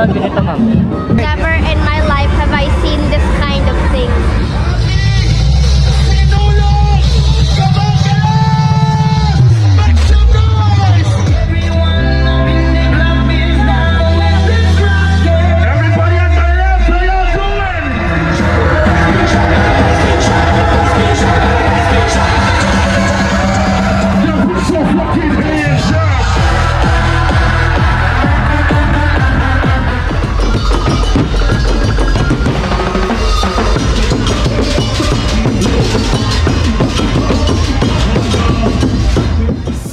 Ganito, ma'am. Never in my life have I seen this kind of thing. Sinulog! Kabankalan! Make some noise! Everybody at the left, how y'all doing? Yo, put your fucking hands up!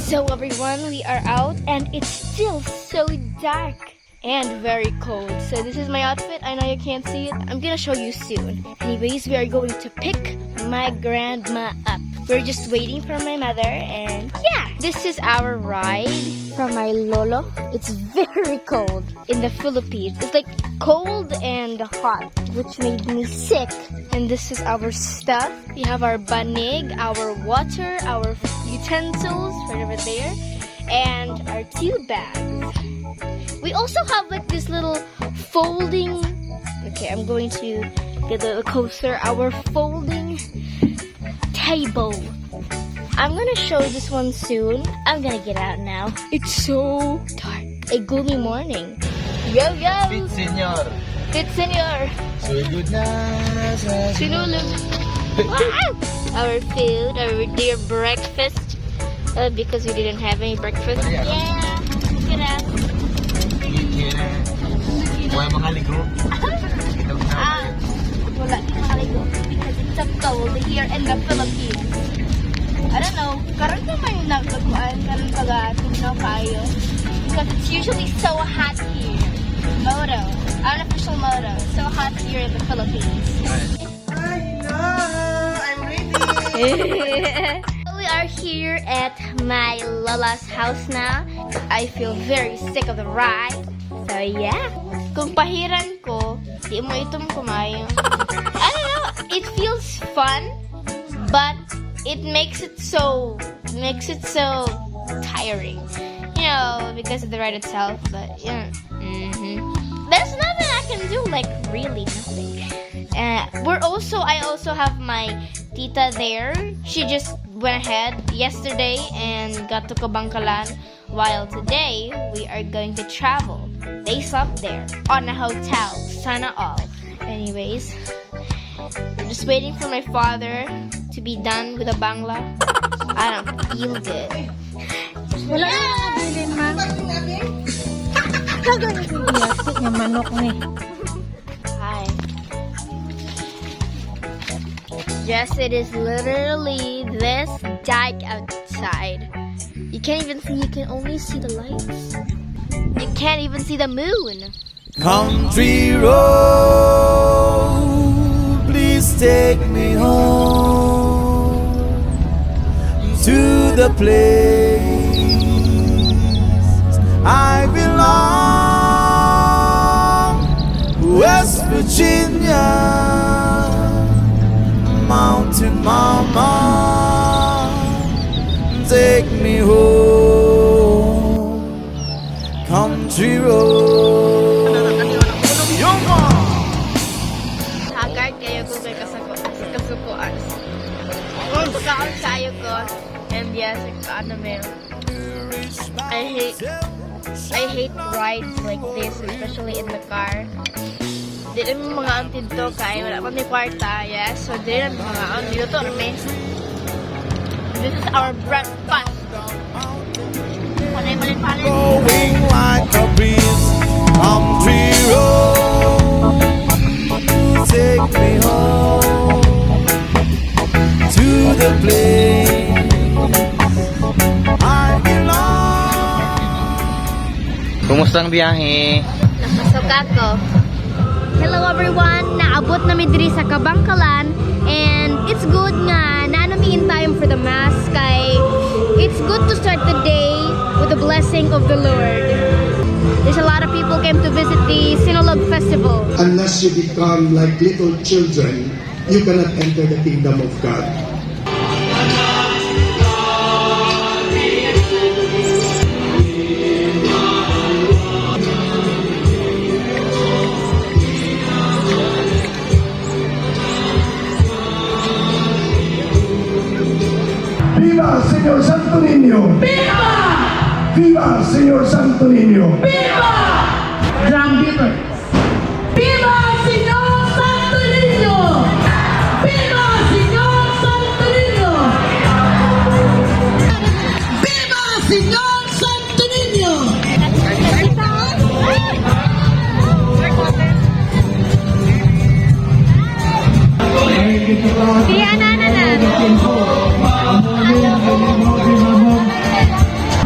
So everyone, we are out and it's still so dark and very cold. So this is my outfit. I know you can't see it. I'm gonna show you soon. Anyways, we are going to pick my grandma up. We're just waiting for my mother and yeah, this is our ride from my lolo. It's very cold in the Philippines. It's like cold and hot, which made me sick. And this is our stuff. We have our banig, our water, our utensils right over there, and our two bags. We also have like this little folding. Okay, I'm going to get a little closer. Our folding table. I'm gonna show this one soon. I'm gonna get out now. It's so dark. A gloomy morning. Yo yo! Fit senior. Fit senor. Sugod na sa Sinulog. Wow! Our food, our dear breakfast. Because we didn't have any breakfast. Yeah. Look at us. Wala mga ligo. Ah, wala di makaligo because it's so cold here in the Philippines. I don't know, karon pa man yung naglaguan, karon pa ga tugnaw kayo. Because it's usually so hot here. Motto, unofficial motto, so hot here in the Philippines. Ay na! I'm ready! We are here at my lola's house now. I feel very sick of the ride. So yeah. Kung pahiran ko, di mo itom kumayo. I don't know, it feels fun, but it makes it so tiring. Because of the ride itself, but yeah. There's nothing I can do, like really nothing. I also have my tita there. She just went ahead yesterday and got to Kabankalan, while today we are going to travel. They slept there on a hotel. Sana all. Anyways, we're just waiting for my father to be done with the bangla. I don't feel good. Wala na mga bilin, ma. Gagawin nga manok ni. Hi. Yes, it is literally this dark outside. You can't even see, you can only see the lights. You can't even see the moon. Country road, please take me home to the place I belong, West Virginia, Mountain Mama, take me home, country road. Yo, ma! Haggard kayo ko kay kasako, kasukuan. Kaon kayo ko. And yes, ano me. I hate rides like this, especially in the car. Di naman mga antid to kay wala pa may kwarta, yes. So di naman mga dito to me. This is our breakfast. Panay palit palit. Blowing like a breeze. Country road, take me home to the place I belong. Kumusta ang biyahe? Napasok ako. Hello everyone! Naabot na mi diri sa Kabangkalan and it's good nga naa na mi in time for the mass kay it's good to start the day with the blessing of the Lord. There's a lot of people came to visit the Sinulog Festival. Unless you become like little children, you cannot enter the kingdom of God. Viva Señor Santo Niño! Drum beaters. Viva Señor Santo Niño! Viva Señor Santo Niño! Viva Señor Santo Niño! Di, ana, na, na.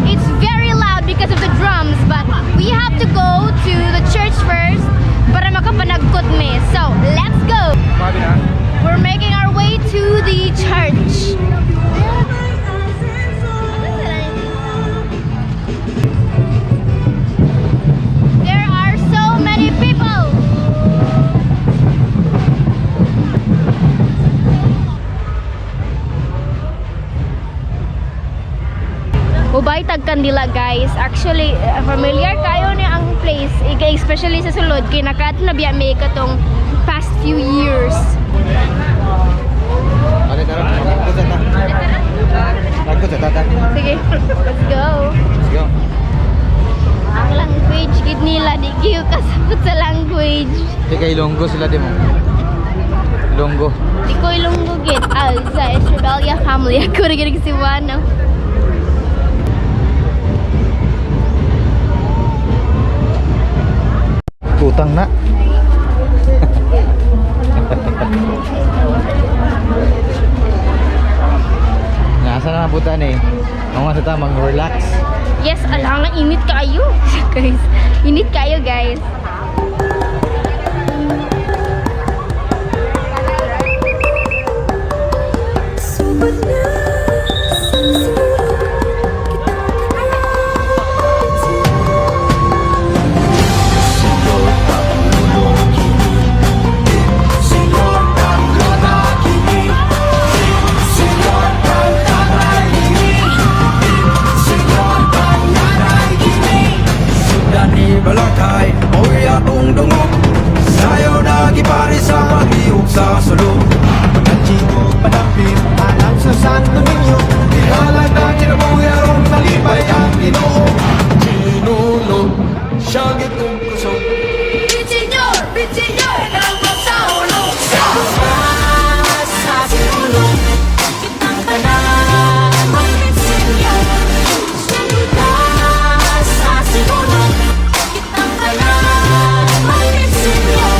It's very loud because of the drums, but we have to go to the church first para makapanagkot mi. So, let's go! We're making our way to the church. There are so many people! Ubay tag kandila, guys. Actually, familiar kayo ni ang place, especially sa sulod kay nakaat na biya may katong past few years. Ano tara? Nagkot sa ta. Nagkot sa tata. Sige, let's go. Let's go. Ang language gid nila di gyud kasabot sa language. Di kay Ilonggo sila di mo. Ilonggo. Di ko Ilonggo gid. Ah, sa Estrebella family ako ra gid Cebuano. Utang na. Nasa na nabutan eh. Mga sa tamang relax. Yes, ala nga init kaayo. Guys, init kaayo, guys. Sugod na sa sinulog kitang tanan. Dani balakay, mo'y atong dungog. Sayo nagipari sa paglihok sa sulog. Pagkachigo, panapit, alang sa Santo Niño. Ihalag na kinabuhi aron malipay ang Ginoo. Ginulog, siya gitong kusog. Senyor, Senyor, ang masaulog. Sa sinulog kitang tanan. Senyor, sa sinulog kitang tanan. Senyor.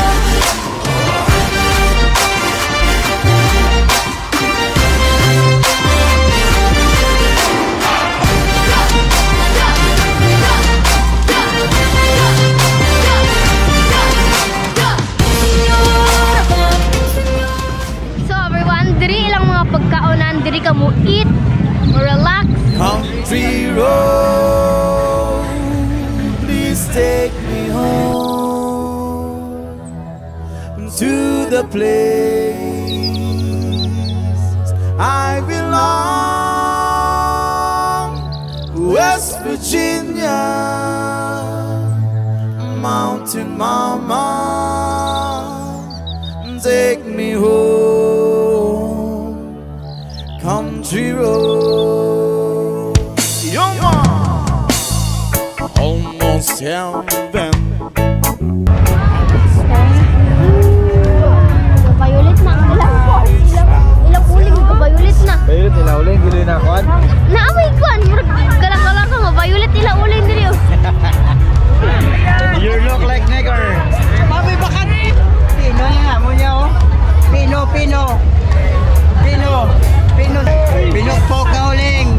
So everyone, diri ilang mga pagkaonan, diri ka mo eat, mo relax. Country road, please take me home to the place I belong, West Virginia, Mountain Mama, take me home, country road. Yo, ma! Almost heaven. Violet na ang ilang ilang ilang uling violet na. Violet nila uling gilo na kuan. Naamay kuan, murag kalang-kalang ka nga violet ila uling diri oh. You look like nigger. Mami, baka Pino niya, mo niya oh. Pino, Pino. Pino. Pino. Pinukpok na uling.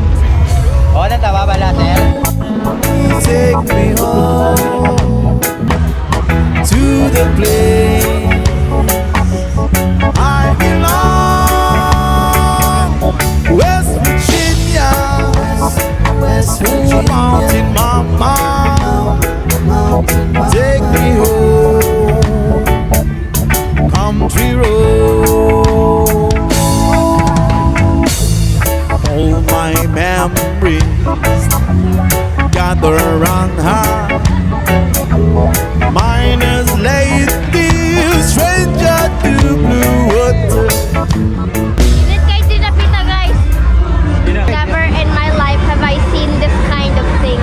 Oh, na tama ba natin? Take me home to the place I belong, West Virginia, West Virginia, Mountain Mama, take me home, country road. All my memories gather round her. Miner's lady, stranger to blue water. Init kay dinapita, guys. Never in my life have I seen this kind of thing.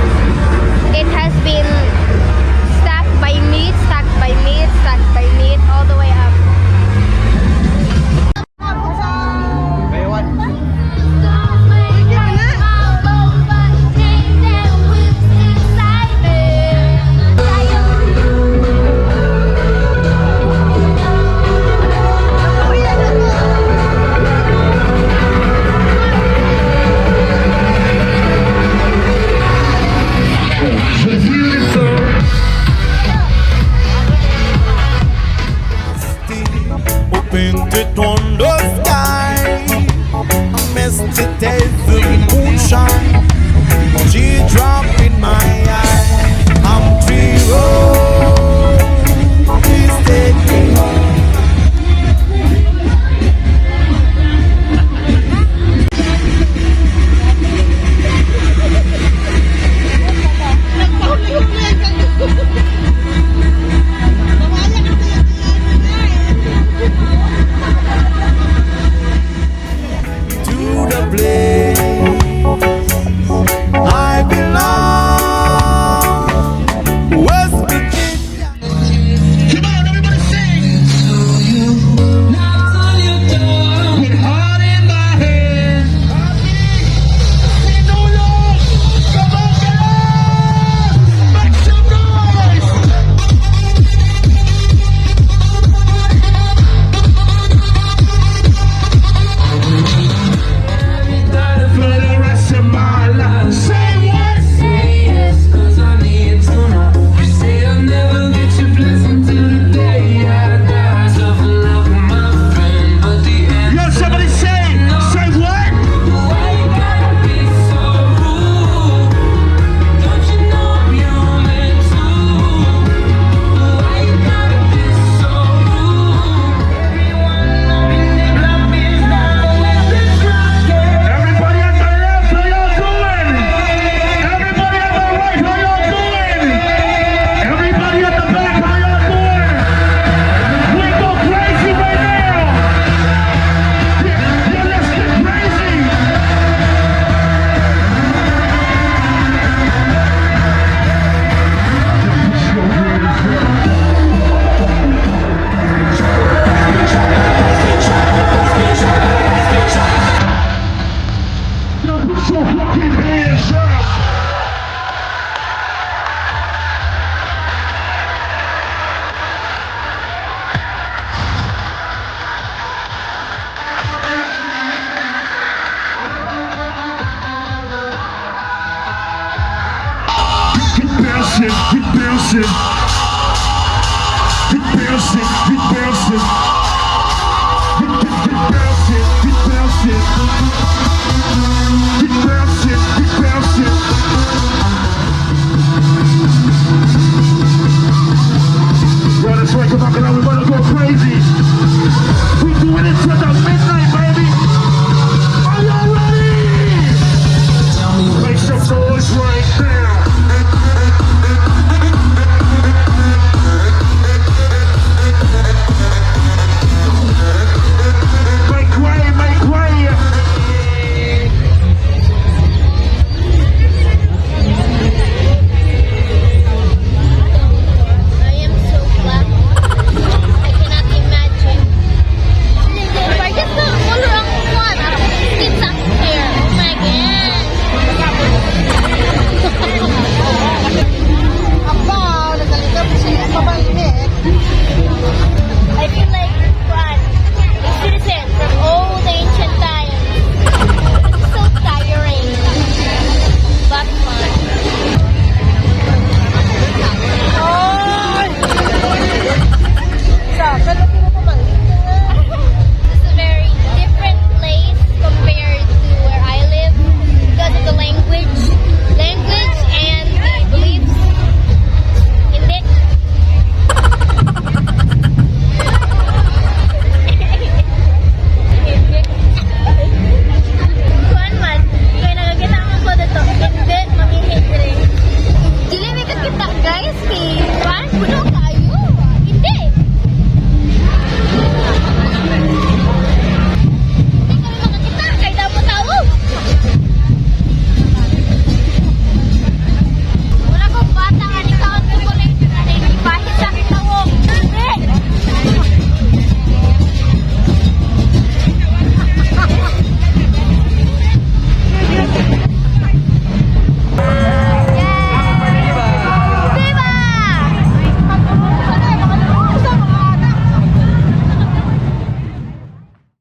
bouncing, we bouncing. We bouncing, we bouncing. We bouncing, we bouncing.